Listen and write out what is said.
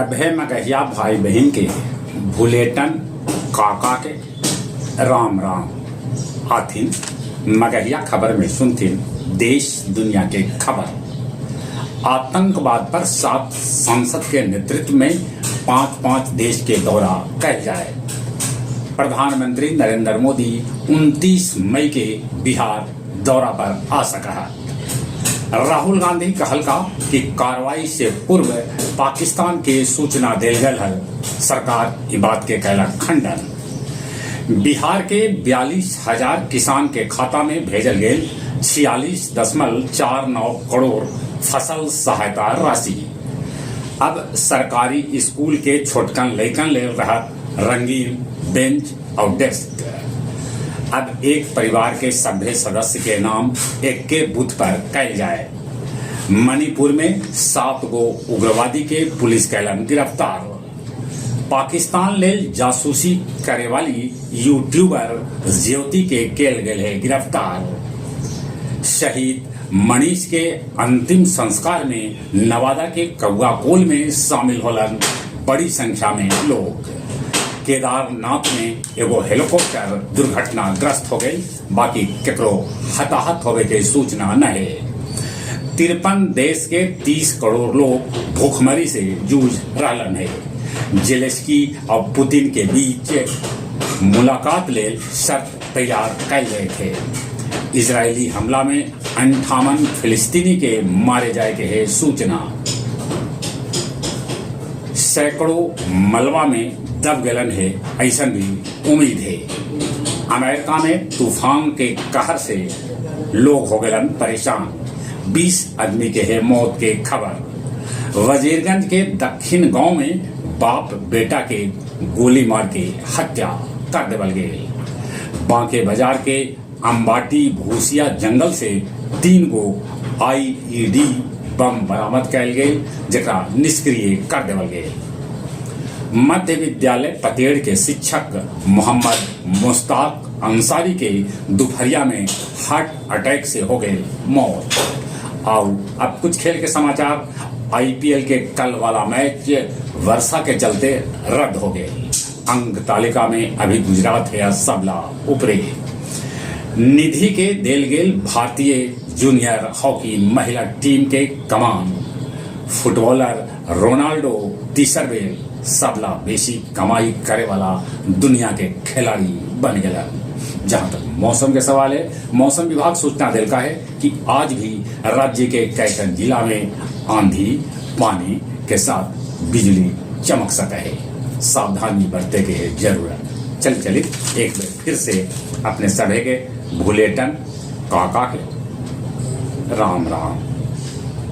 सभे मगहिया भाई बहिन के भुलेटन काका के राम राम। आथिन मगहिया खबर में सुनथिन देश दुनिया के खबर। आतंकवाद पर सात सांसद के नेतृत्व में पाँच-पाँच देश के दौरा कयल जाए। प्रधानमंत्री नरेंद्र मोदी 29 मई के बिहार दौरा पर आ सकऽ हथ। राहुल गांधी कहलका कि कार्रवाई से पूर्व पाकिस्तान के सूचना देल गेल हल, सरकार ई बात के कैलक खंडन। बिहार के 42,000 किसान के खाता में भेजल गेल 46.49 करोड़ फसल सहायता राशि। अब सरकारी स्कूल के छोटकन लइकन लेल रहत रंगीन बेंच आउ डेस्क। अब एक परिवार के सभ्भे सदस्य के नाम एक्के बूथ पर कैल जाए। मणिपुर में सात गो उग्रवादी के पुलिस कैलन गिरफ्तार। पाकिस्तान लेल जासूसी करे वाली यूट्यूबर ज्योति के कैल गेल हे गिरफ्तार। शहीद मनीष के अंतिम संस्कार में नवादा के कौआकोल में शामिल होलन बड़ी संख्या में लोग। केदारनाथ में एगो हेलीकॉप्टर दुर्घटनाग्रस्त हो गेल, बाकी केकरो हताहत होवे के सूचना न हे। 53 देश के 30 करोड़ लोग भूखमरी से जूझ रहलन हे। जेलेंस्की आउ पुतिन के बीच मुलाकात लेल शर्त तैयार कैल जाइत हे। इजरायली हमला में 58 फिलिस्तीनी के मारे जाए के हे सूचना। सैकड़ों मलबा में दब गेलन हे, अइसन भी उम्मीद हे। अमेरिका में तूफान के कहर से लोग हो गेलन परेशान। 20 आदमी के हे मौत के खबर। वजीरगंज के दक्षिण गांव में बाप बेटा के गोली मार के हत्या कर देवल गेल। बांके बाजार के अंबाटी भूसिया जंगल से 3 गो आईईडी बम बरामद कैल गेल, जेकरा निष्क्रिय कर देवल गेल। मध्य विद्यालय पतेड़ के शिक्षक मोहम्मद मुश्ताक अंसारी के दोपहरिया में हार्ट अटैक से हो गए मौत। आउ अब कुछ खेल के समाचार। आईपीएल के कल वाला मैच वर्षा के चलते रद्द हो गए। अंक तालिका में अभी गुजरात है सबला ऊपरे। निधि के देल गेल भारतीय जूनियर हॉकी महिला टीम के कमान। फुटबॉलर रोनाल्डो तीसर बेर सबला बेसी कमाई करे वाला दुनिया के खिलाड़ी बन गया। जहां तक मौसम के सवाल है, मौसम विभाग सूचना देलका है कि आज भी राज्य के कई जिला में आंधी पानी के साथ बिजली चमक सके है। सावधानी बरते के जरूरत। चल चली एक बार फिर से अपने सभे के भुलेटन काका के राम राम।